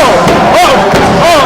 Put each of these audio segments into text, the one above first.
Oh! Oh! Oh!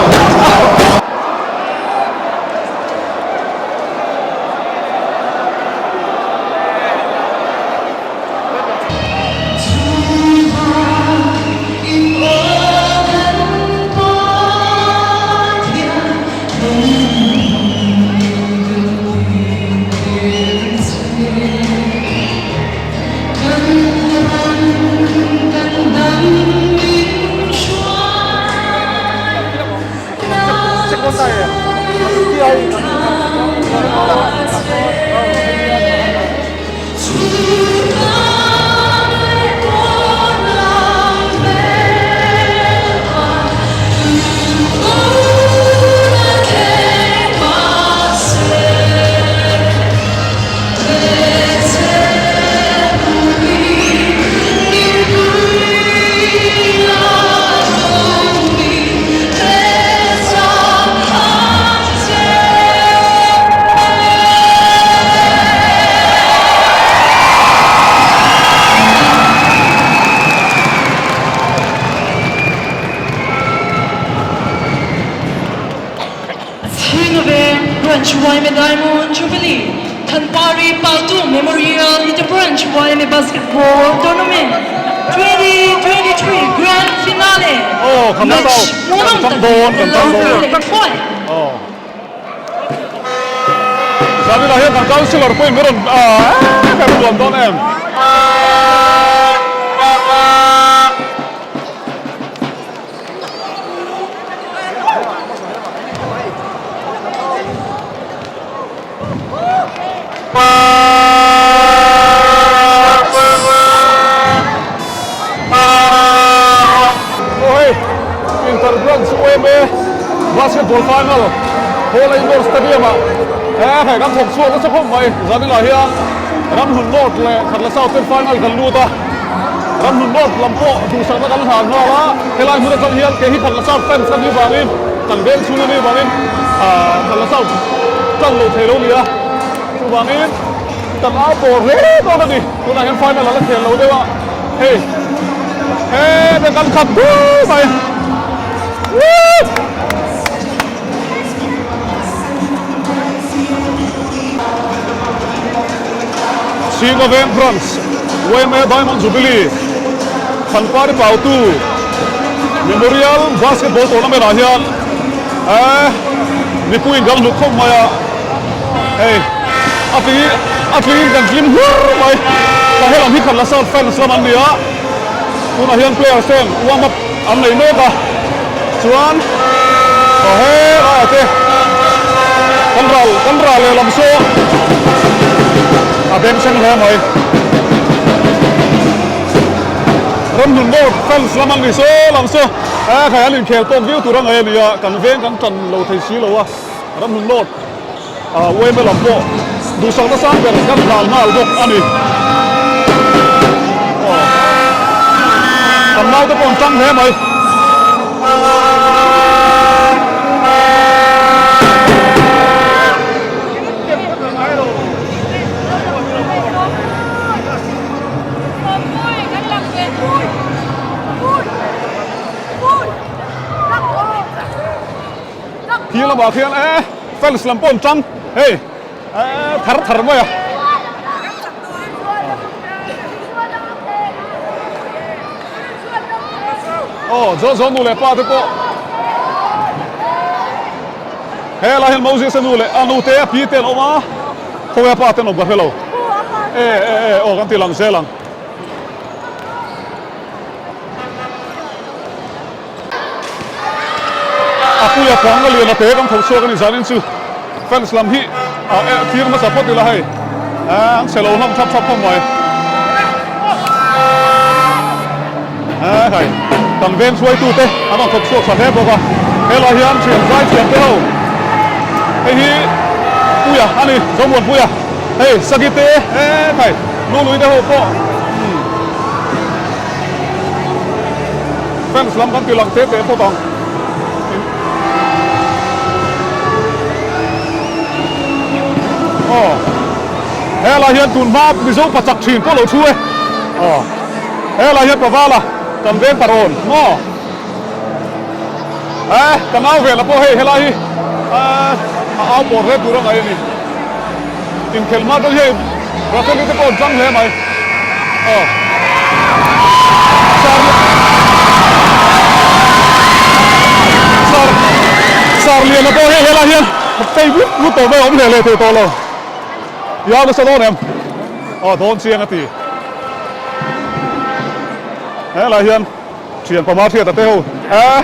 Chhinga Veng Branch YMA Diamond Jubilee Thanpari Pautu Memorial Inter-Branch YMA Basketball Tournament 2023 Grand Finale. Oh, kham na Match tau. munong Kan tang dawn, kan tang dawn. Oh. Zanina hian kan councillor pawhin min rawn ah kan nuam dawn em. Aw hei Inter Branch YMA Basketball Final Hall Indoor Stadium ah he hei kan thawk chhuak nasa khawp mai zaninah hian Ramhlun North leh Khatla South ten final kan lut a Ramhlun North lam pawh duhsakna kan hlan nghal a helai hmun atang hian kei hi Khatla South fans ka nih vangin kan veng chhung anih vangin Khatla South tan lo thei lo ni a chuvangin kan au pawh hle dawn a ni tunah hian final a la khel lo deuh a hei he kan khat dur mai Woo! Chhinga Veng Branch YMA Diamond Jubilee Thanpari Pautu Memorial Basketball Tournament ah hian eh mipuiin kan hlut khawp mai a hei a tling a tlingin kan tling hur mai ta helam hi Khatla South fans lam an ni a tunah hian players ten warm up an nei mek a chuan aw he laiah te kan ral kan ral lehlam saw a beng thleng hle mai ramhlun board fans lam an ni saw lam saw he khai an inkhel tawk viau tur a ngaih a ni a kan veng kan tan lo thei si lo a ramhlun board ah uaime lam pawh duhsakna sang ber kan hlan nghal bawk a ni aw kan naute pawh an tang hle mai. Khi lamah khian e fans lam pawh an tang hei thar thar mai a. Aw zaw zaw nu leh pa te pawh helai hian Moses a nu leh a nu te a pi te an awm a khawnge a pa te an awm ka hre lo e e e aw kan ti lang zel ang. A puia pang a lian a te kan tho chhuak a ni zanin chu fans lam hi a eh thlir hmasa phawt ila hei eh an chhe lo hlawm thap thap khawp mai eh hei kan veng hruaitu te an rawn thawk chhuak tha hle bawk a helai hian thian zai thiam te ho hei hi puia a ni Zomuan puia hei Sagite eh hei Lului te ho pawh Fans lam kan ti lang te te phawt ang. Aw helai hian tun hma Mizo pa chak thin pawh lo thu e. Aw helai hian Pavala kan veng parawn maw. Eh, ka nau vela pawh hei helai hi a au pawr hle tur a ngaih a ni. Inkhelh hma chuan hei Rafael te pawh an chang hle mai. Aw. Sir Sir Sir Liana pawh hei helai hian phei vut vut tawh mai a awm hle hle thei tawh lo. Iau nasa dawn em? Aw dawn chiang a ti. Helai hian Thian pama hriat a te ho eh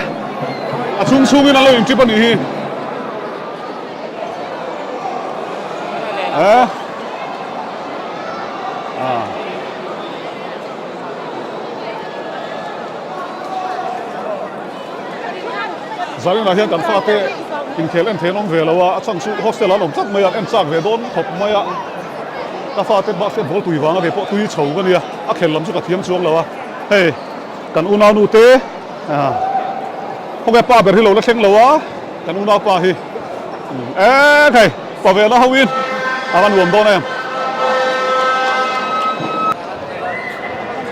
a chhung chhungin an lo in trip a nih hi eh ah Zarinah hian kan fate inkhel en thei an awm ve lo a, a chhan chu hostel an awm tlat mai a, an en chak ve dawn khawp mai a, ka fate basketball tui vanga ve pawh tui chho ka nia, a khel lam chu ka thiam chuang lo a. Hei kan unaunu te khawnge pa ber hi lo la thleng lo a kan unaupa hi eng hei pa ve la ho in a va nuam dawn em.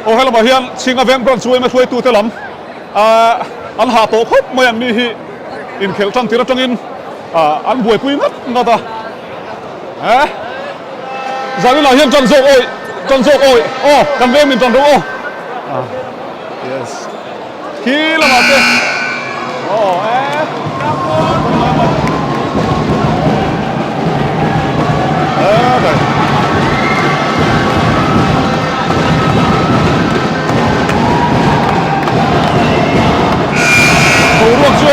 Aw helamah hian Chhinga Veng Branch yma hruaitute lam an hah tawh khawp mai an ni hi inkhelh tan tir atangin an buaipui ngat ngat a. Eh Zaninah hian tan zawk awi tan zawk awi aw kan veng min tan rawh aw ah yes khi lamah te aw eh eh đây Boruak chu e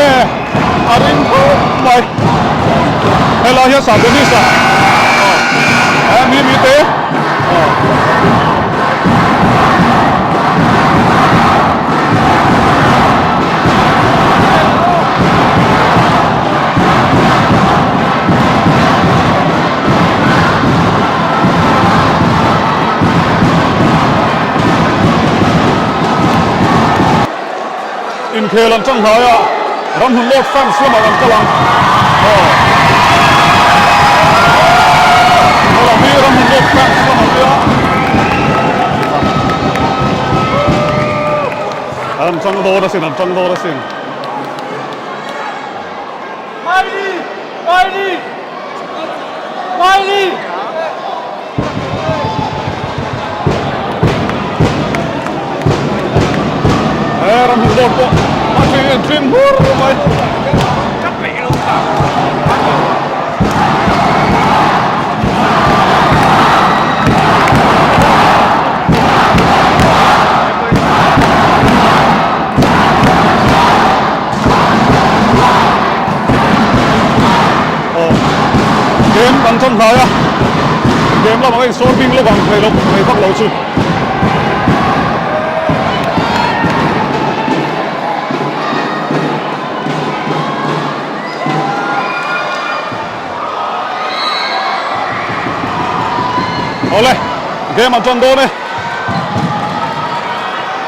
a ring khawp mai. Helai hian Sir Dennis a eh mi mi te Inkhel an chang hlai a, Ramhlun Lord fans lamah kan kal ang. Aw. Helam hi Ramhlun Lord fans lamah nia. An chang dawn asin, an chang dawn asin. Miley! Miley! Miley! He ram hmun dawt pawh a tui en thin hmur mai. Aw game kan tan hnai a game lamah ka insawn bing lawk ang thei lo thei vak lo chu. Awle game an tan dawn e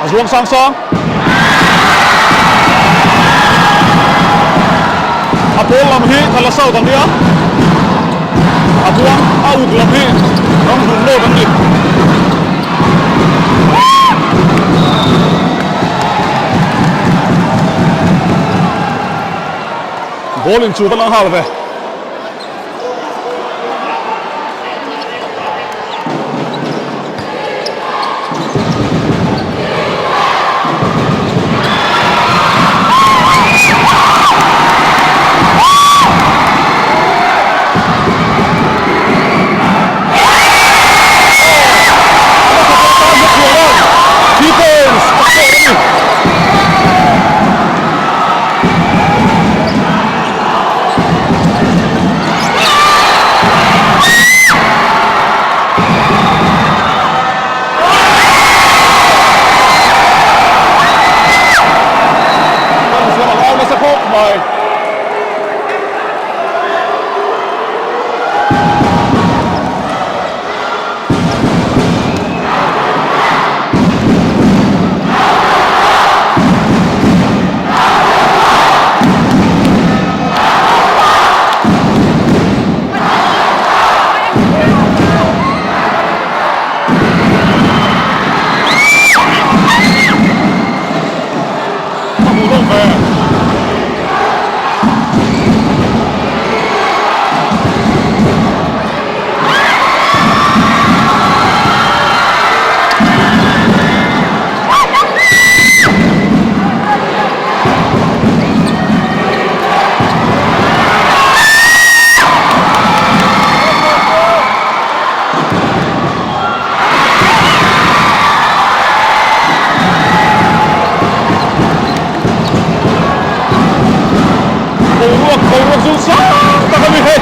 a zuang sang sang. A pawl lam hi Khala South an nia, a buang a uk lam hi Ramhlun Road an ni. Ball in chu va lang nghal ve. tak boruak zu sang tak a ni hei.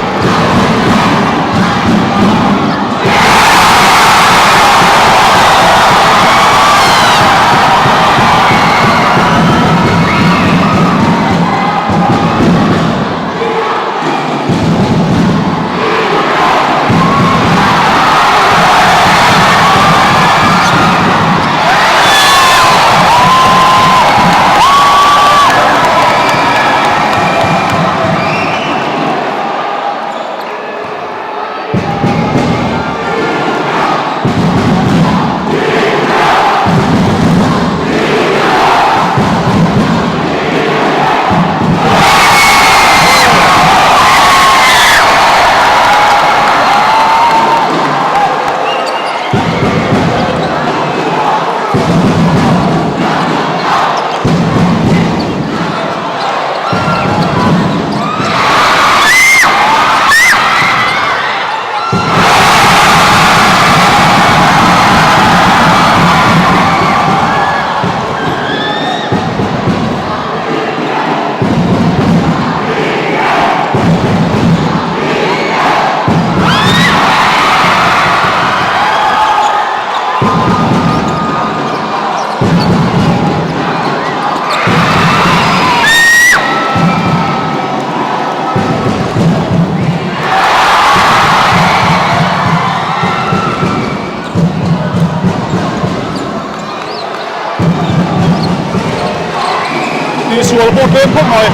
Tihsual pawh tlem khawp mai.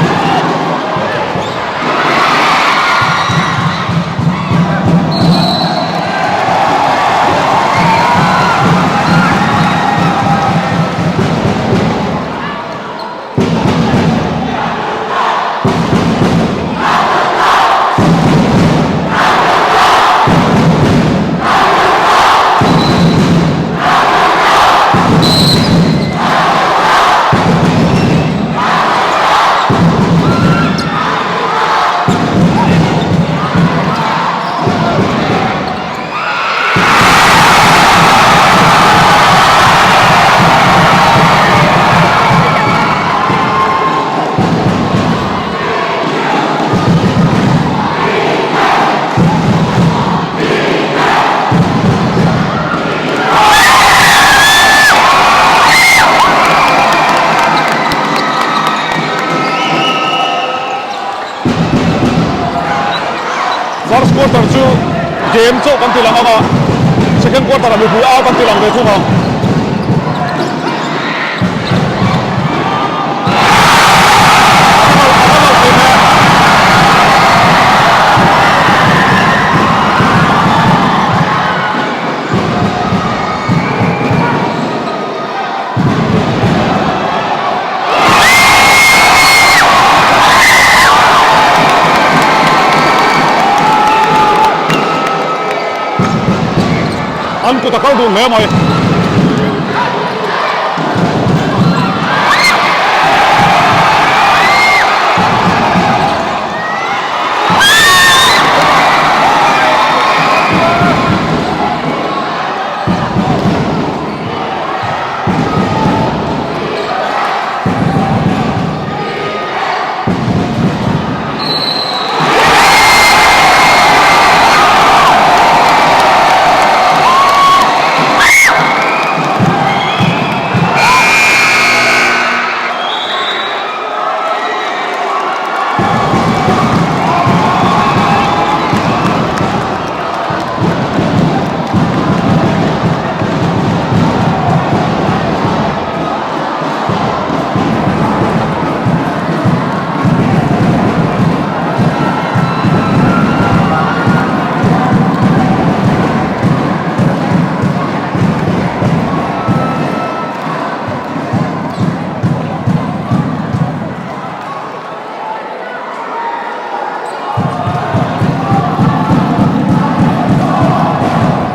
First quarter chu game chauh kan ti lang ang a, second quarter ah mipui au kan ti lang ve thung ang. An kut a kal dun hle mai.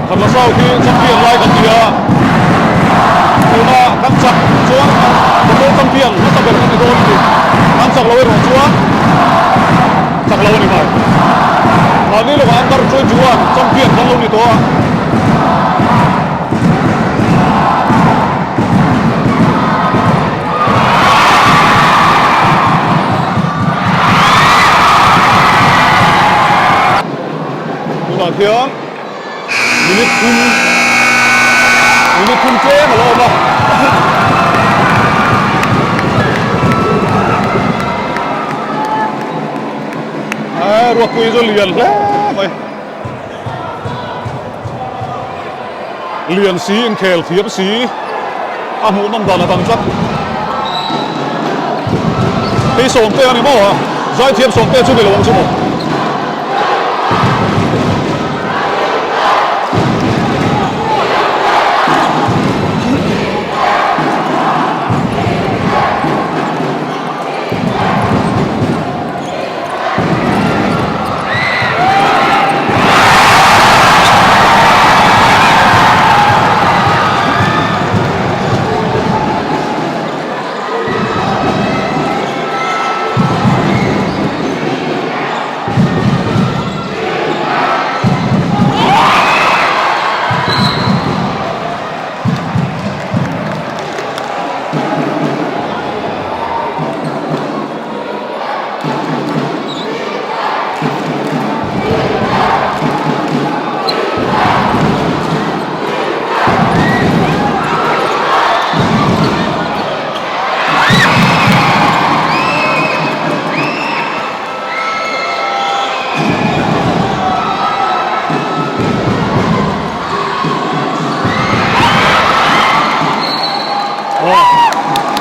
Khatla South hi champion lai kan ni a, tuna kan chak chuan football champion hmasa ber kan ni dawn a ni. Kan chak lo erawh chuan chak lo a ni mai. Mahni lawkah under 21 champion kan lo ni tawh a. hian minute thum minute thum tlem a lo awm a. Ruatpui chu lian hle mai. Lian si inkhel thiam si a hmuhnawm dan a dang tlat. Hei Sawmte a ni maw a? Zaithiam Sawmte chu ni lo ang chu maw?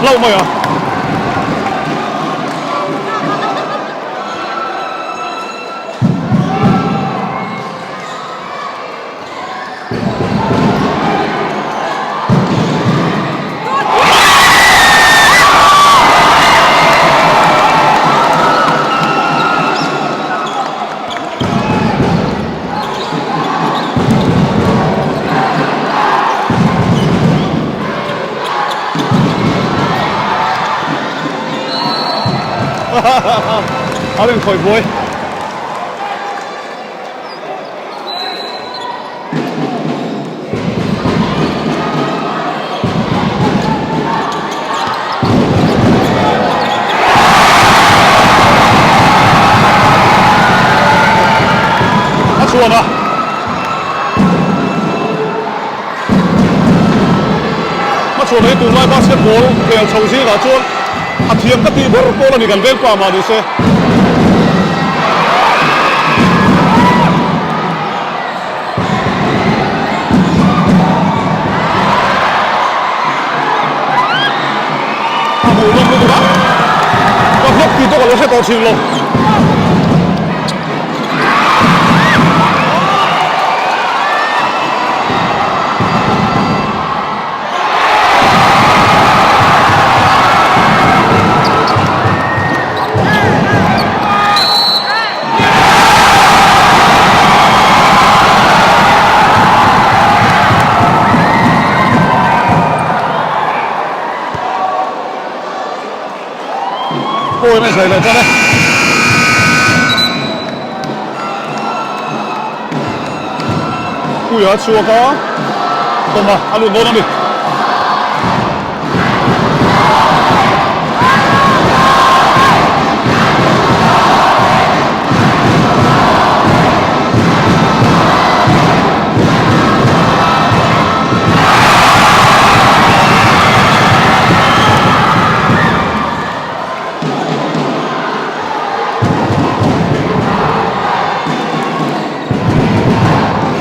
Hlauh mai a. A rawn khawih buai. A chhuan a. Hmachhuan hi tunlai basketball khel chho zingah chuan a thiam ka tih ber pawl a ni kan veng pa mah ni se. A hmuh nawm lutuk a, ka vlog tih pawh ka lo hre tawh thin lo. Pawi mai zai leh tan e. Puia a chhuak a, Tawma a lut dawn a ni.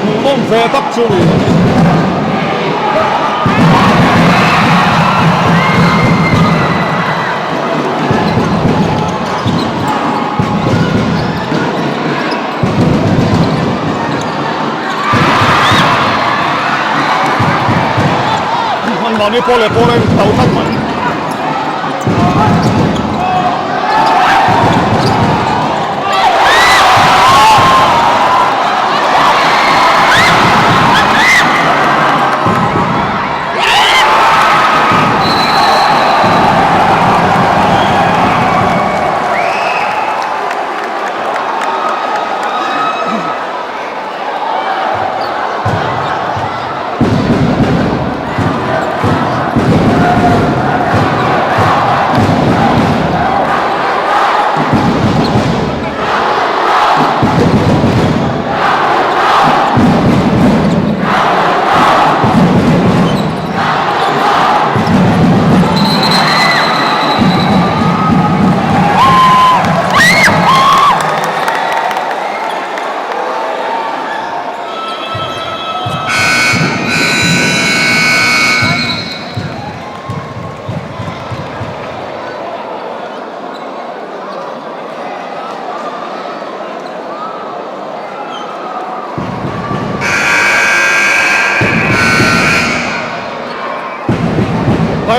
Hmuhnawm ve tak chu ni. Hmanhmawhni pawl leh pawl a in tauh tlat mai.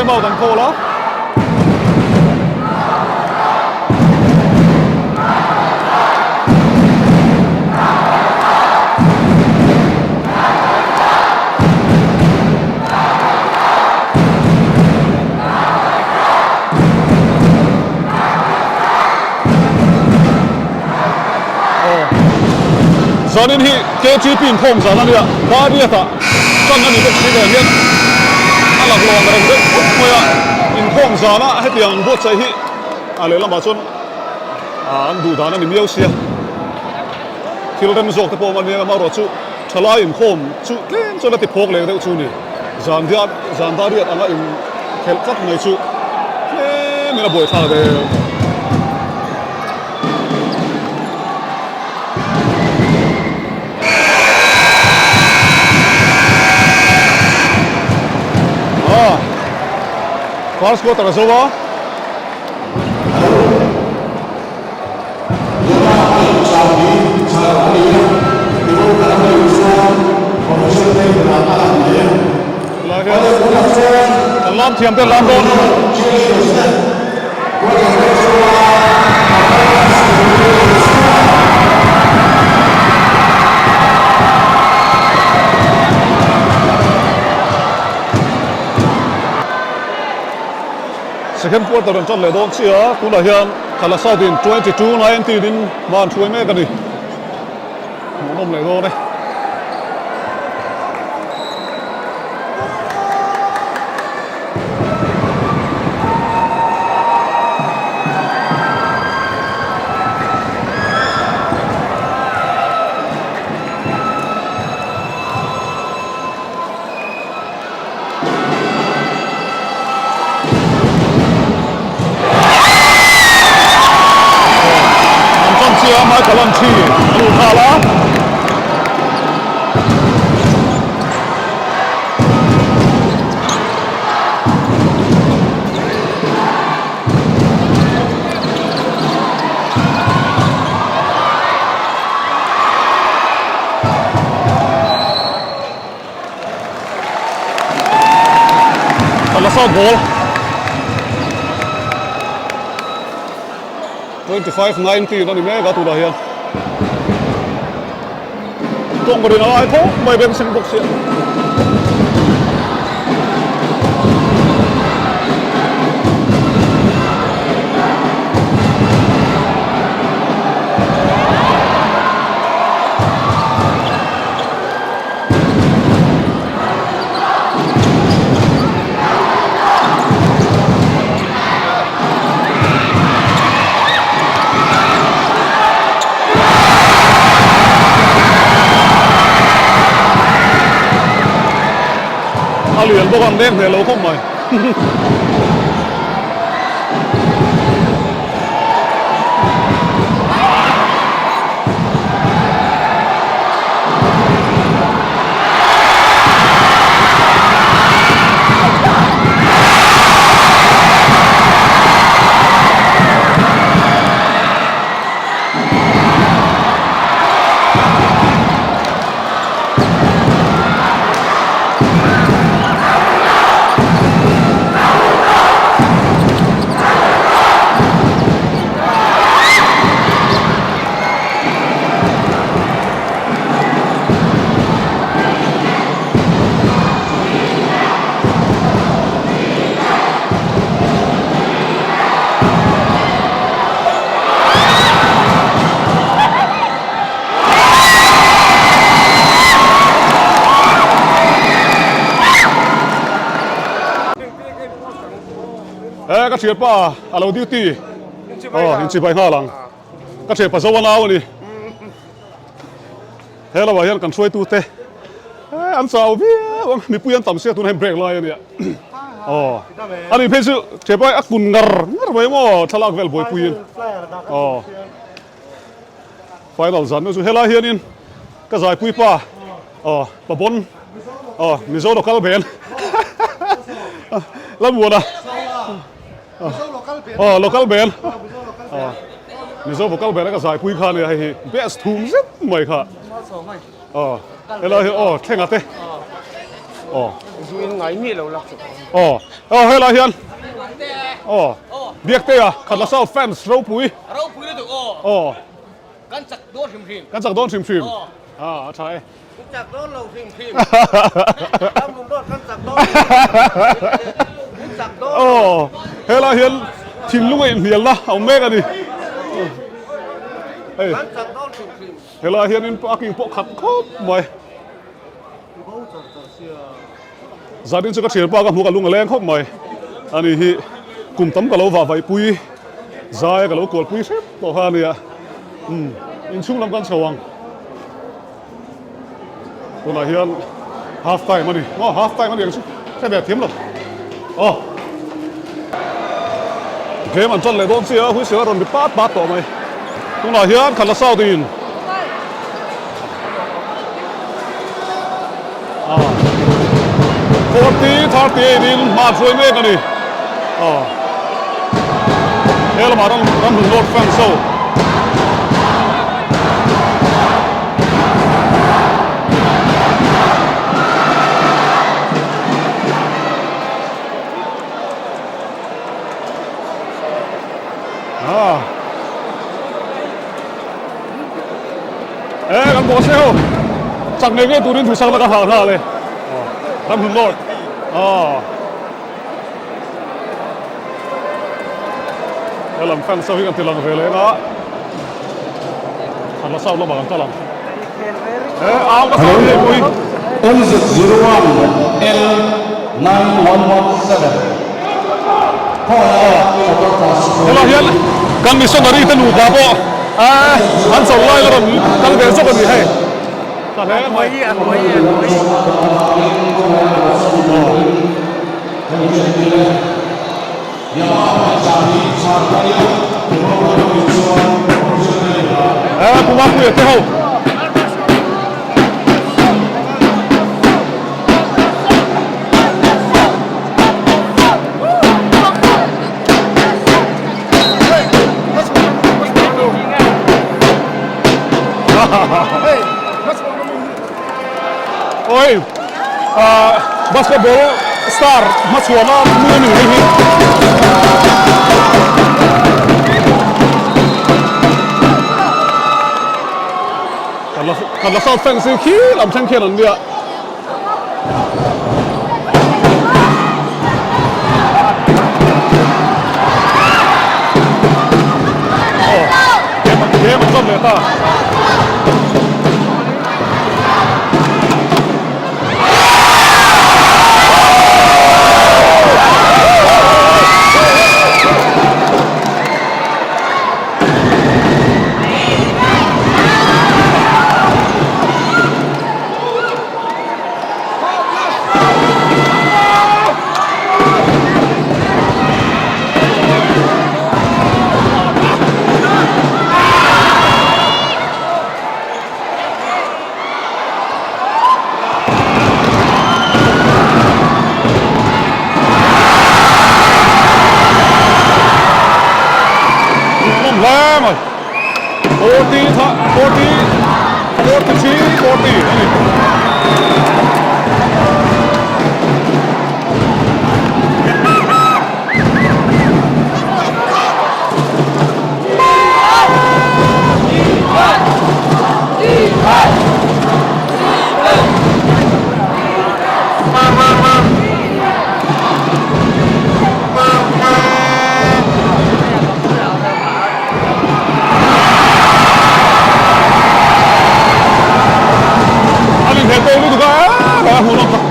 Time out an call a. Zanin hi KTP inkhawm zan a nia, Dariat-ah tan a ni bawk si nen hian a laklawh ang reng deuh khawp mai a, inkhawm zana hetiang an buatsaih hi a lehlamah chuan an duh dan a ni miau sia. Thil rem zawk te pawh awm a nia, amaherawhchu thalai inkhawm chu tlem chuan a ti phawk leh deuh chu a ni. Zan diat zan Dariat anga inkhelh tlat mai chu tlemin a buaithlak deuh. Ah, first quarter a zo a. Kan lam thiam te lam dawn. Second quarter an tan leh dawn chiah a, tunah hian Khalasa din 22 19 in hma an hruai mek a ni. Hmuhnawm leh dawn e. An tan chiah a, Michael an thi a lut nghal a. A la sawt ball. 25 19 a ni mek a tunah hian. Tawng rin a lai khawp mai beng seng bawk sia. A lian bawk a, an leng hneh lo khawp mai. He ka thianpa a lo duty aw inchibai nghal ang ka thianpa zo a nau a ni he lamah hian kan hruaitute an chau viau ang mipui an tam sia tunah hian break lai a nia aw a ni phei chu thianpa a kun ngar ngar mai maw thlalak vel buaipuiin aw. Final zan chu helai hianin ka zaipui pa aw pa bon aw Mizo local band Lammuana aw local band aw Mizo vocal band a ka zaipui kha ania hei hi best thum zet mai kha aw helai hi aw thlenga te aw. Zu in ngai miah lo la. Aw aw helai hian aw Biaktea Khatla South fans ropui. Ropui lutuk aw. Aw. Kan chak dawn hrim hrim. Kan chak dawn hrim hrim. Aw. A tha e. Kan chak dawn lo hrim hrim. Kan lung dawn kan chak dawn. Kan chak dawn. Aw helai hian thinlung a inhnialna a awm mek a ni. Hei. Kan chak dawn hrim hrim. Helai hianin parking pawh khat khawp mai. Zanin chu ka thianpa ka hmu ka lung a leng khawp mai. Ani hi kum tam ka lo vah vaihpui zai ka lo kualpui hrep tawh kha a nia. Umm inchhung lam kan chho ang. Tunah hian half time a ni. Aw half time a ni ang chu hre ve thiam lo. Aw game an tan leh dawn chiah a whistle a rawn ri pat pat tawh mai. Tunah hian Khatla South in 40 38 in hma hruai mek a ni. He lamah ram ramhlun Lord fans ho. E kan bawh se ho chak ngei ngei turin thusak na ka hlau nghal e Ramhlun Lord he lam fans ho hi kan ti lang ve leh anga an la south lamah kan kal ang e au ka south hi pui NZ01 L9117 Helai hian kan missionary te nupa pawh an chawlh lai la rawn kal ve zawk a ni hei. Tha hle mai. Eh, Pu Mapuia te ho. Oi, basketball star hmachhuana nu a ni hei hi. Kan la south fans hi khi lam thleng khian an nia. Game an zawm leh ta. Hmuhnawm hle mai. 40 40 43 40 a ni. An inhmeh tawk lutuk a, a hmuhnawm tak.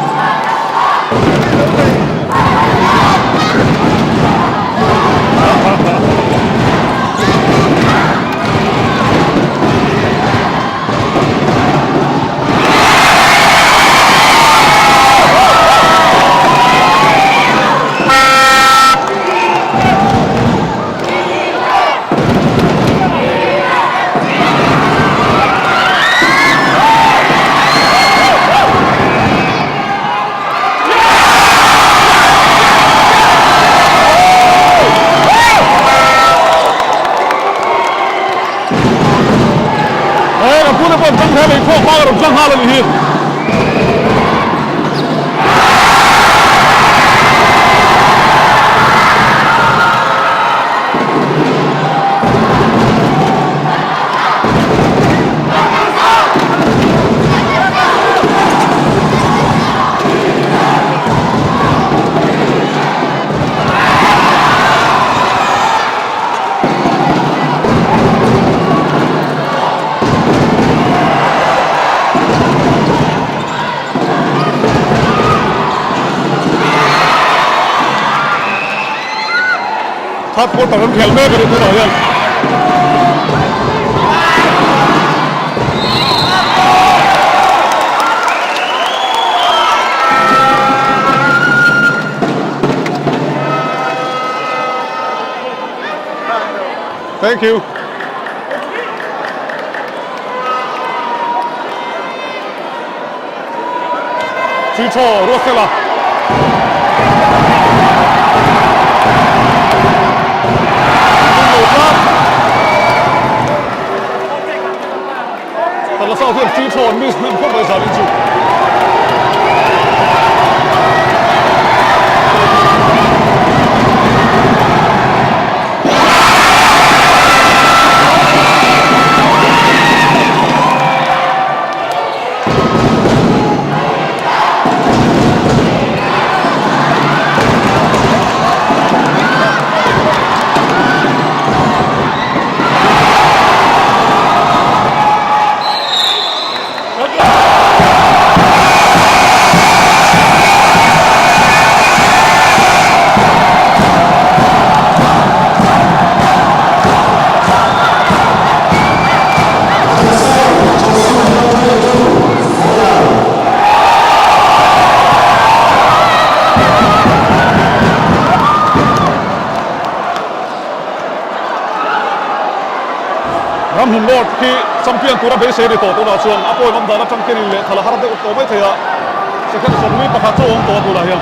He ka pute pawh an chang thei a, lei khawk hma ka rawn chang nghal a nih hi. Third quarter an khel mek a ni tunah hian. Thank you. Chicho Ruatfela. Tala South hian Chicho an miss hnem khawp mai zan in chu. Ramhlun Lord khi champion tura beisei a ni tawh tunah chuan a point awm dan atang khian in lehkha la har deuh tawh mai thei a, second 21 chu a awm tawh a tunah hian.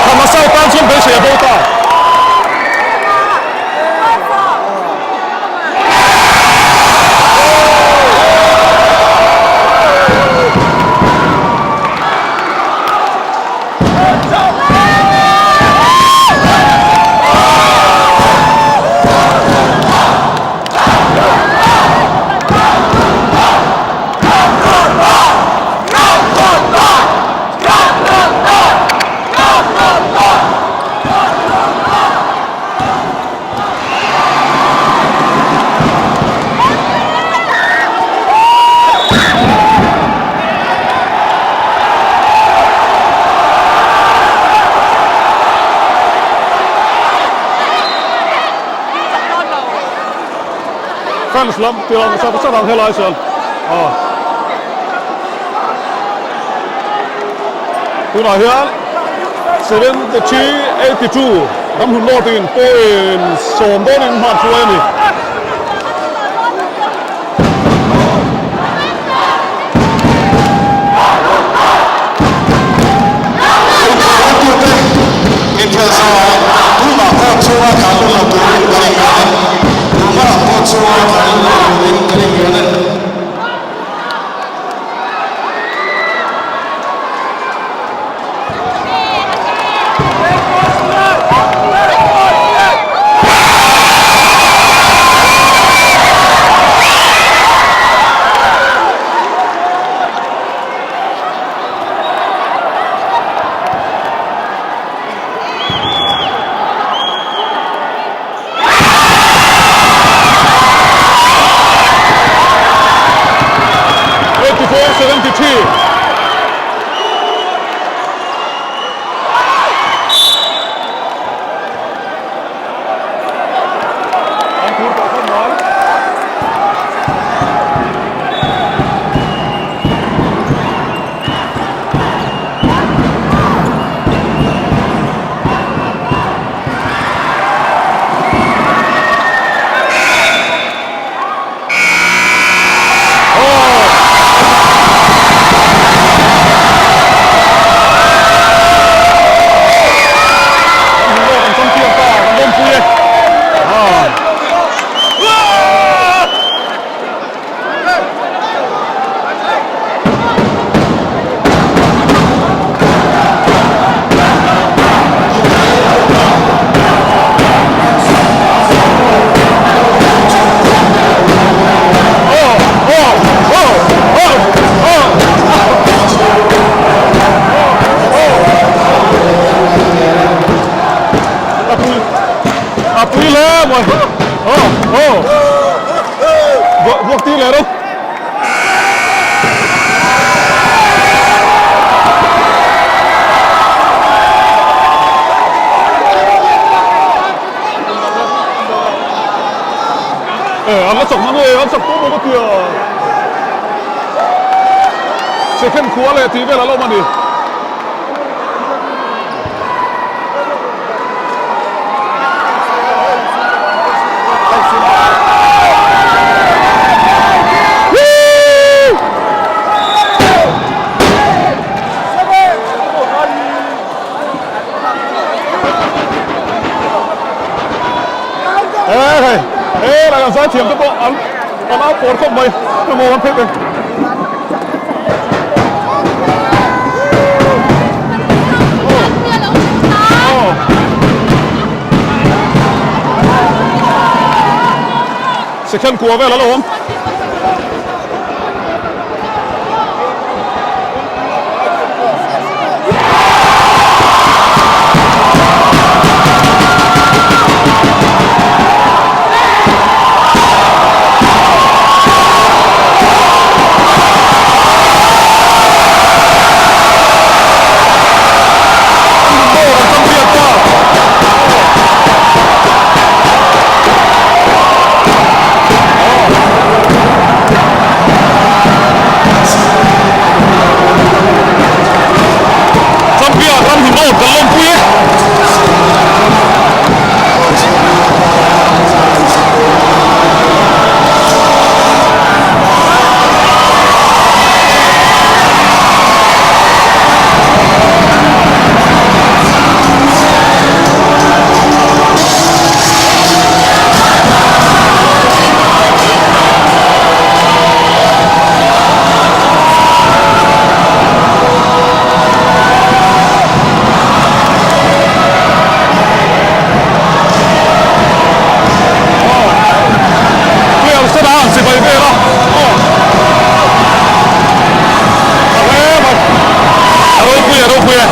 Thamasau tan chuan beisei a bo ta. Fans lam tih ang sak sak ang helai chuan ah tunah hian 73 82 Ramhlun North in point sawm dawnin hman hruai a ni. Hruaitute inkhel zawhah tunah pawh chhunga tlan lut lo turin kan inngah e. Tunah pawh chhunga tlan lut lo turin kan inngah e. mai. Aw aw. Vuak vuak tir leh rawh. An la chak na nge an chak tawh maw ka tia. Second khua leh tih vel a lo awm a ni. Hei hei lai an zaithiam te pawh an an au pawr khawp mai emaw an phei te. Second kua vel a lo awm. Champion ram hi maw kan lawmpui e. Player sen a han chibai vel a aw a hle mai a ropui a ropui e.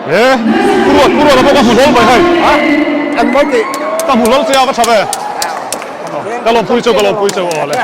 He Puruat Puruat a pawh ka hmu hlawl mai hei. An mawi tih. Ka hmu hlawl che a ka tha ve. Ka lawmpui cheu ka lawmpui cheu aw le.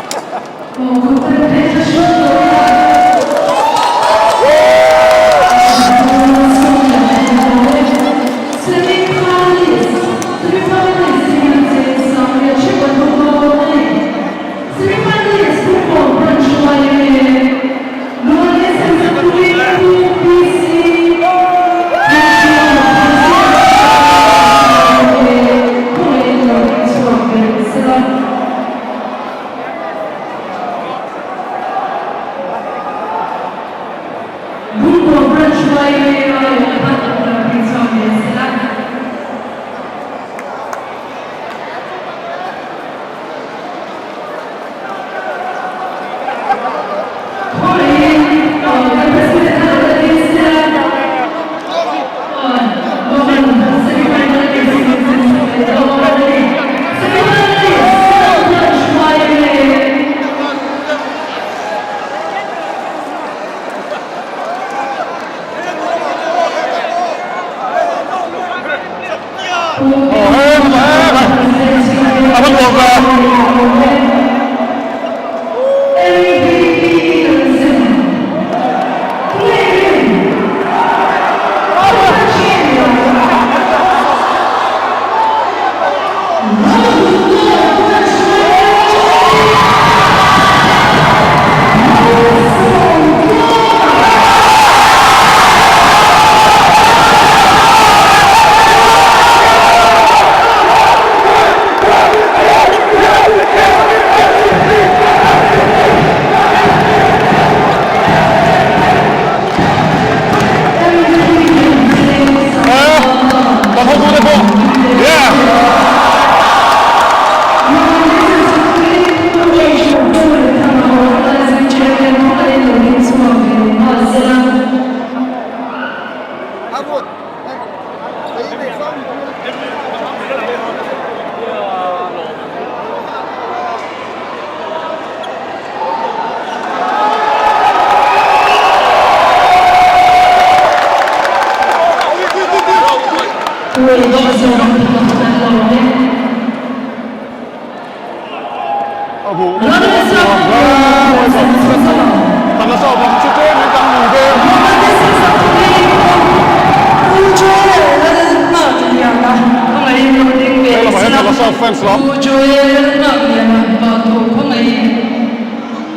Kan hotute pawh yeah.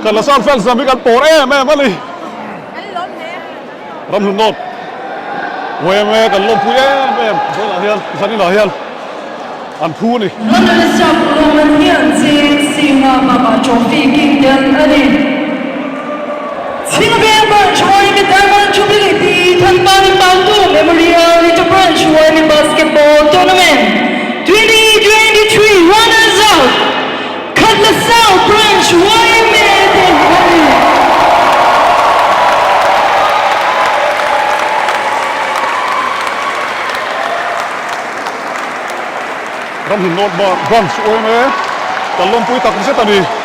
Kan la sang fans lam hi kan pawr em em a ni. Ramhlun North YMA kan lawmpui em em zawnah hian zaninah hian an phu a ni. Ramhlun North Branch YMA kan lawmpui tak zet a ni.